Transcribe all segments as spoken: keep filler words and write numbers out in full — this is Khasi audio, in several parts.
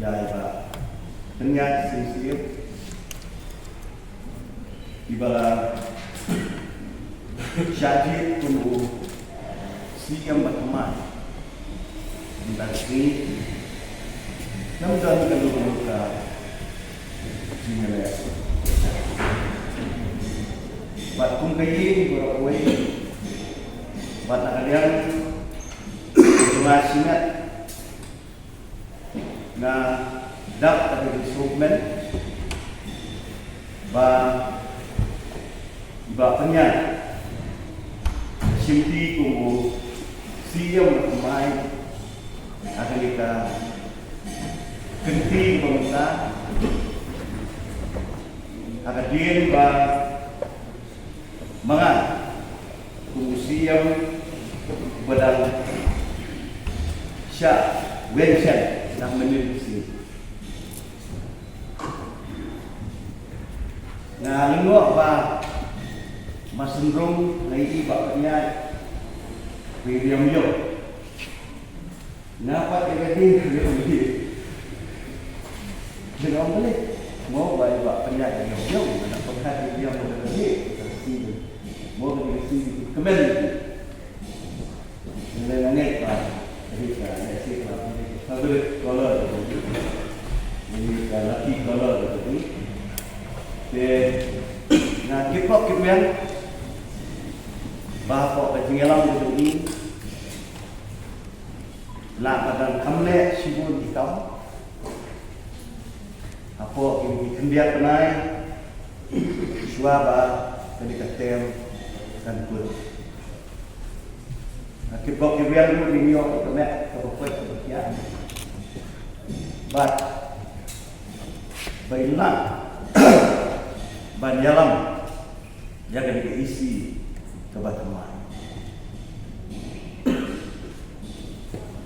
Ïa i Bah Pynïaid Sing Syiem, i ba la shah jied kum u Siem ba thymmai. Ym don sngi, ym don ka lum ka jingïaleh. Bad kum ka ïing baroh kawei, bad na ka liang jong nga shimet, nga dap da ka jingsngewkmen ba i Bah Pynïaid shimti kum u Siem ba thymmai ha kane ka kynti ba mynta, ha ka dien ba ma nga kum u Siem ba dang shah weng shen na mynnin sien. Nga lyngngoh ba ma sngewrung nga ïohi Bah Pynïaid ba i riam ïong. Nga pat ïa ka dei ka riam ïong. Nga ong balei? Mo ba i Bah Pynïaid ka riam ïong, nga pyrkhat i riam ïong ka dei ka sngi. Mo ka dei ka sngi kmen. Ngi la ngeit ba ka dei ka, ka dei ka favorite color ka dei, ka dei ka lucky color ka dei. Te nga kyrpad kyrpad ba hapoh ka jingïalam ka dei, la ka dang kham leh shibun ki kam hapoh ki khyndiat bnai shuwa ba kane ka term kan kut. Nga kyrpad kyrpad ruh ba ngin ïoh ka met kaba koit kaba khiah. Bad ba ngin lah ban ïalam ïa kane ka E C kaba thymmai.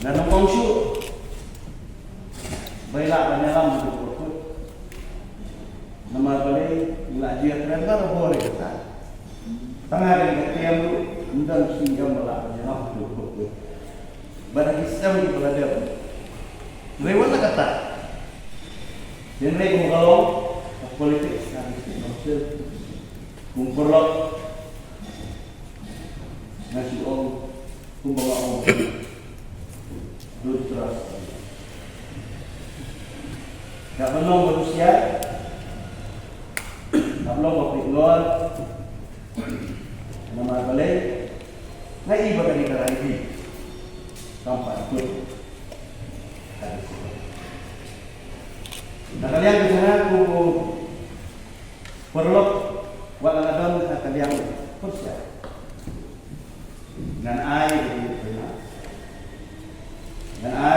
Ngan ym ong shuh ba i lah ban ïalam kaba kut. Namar balei? Ngi la jia kren baroh bor ïa kata. Tang ha kane ka term ruh ym don shuh ïa ba lah ban ïalam kaba kut. Bad ha ki snem kiba la dep, hynrei wat la kata, hynrei kum ka long ka politics ka District Council, kum paralok, nga shu ong kumba nga ong, don't trust. Hap ban long ba husiar, hap long ba peit ngor. Namar balei? Nga i ba kane ka rai hi kam pat kut. Na ka liang ka jong nga kum u paralok, wat la nga don ha ka liang pyrshah, ngan ai ba ki pyrshah, ngan ai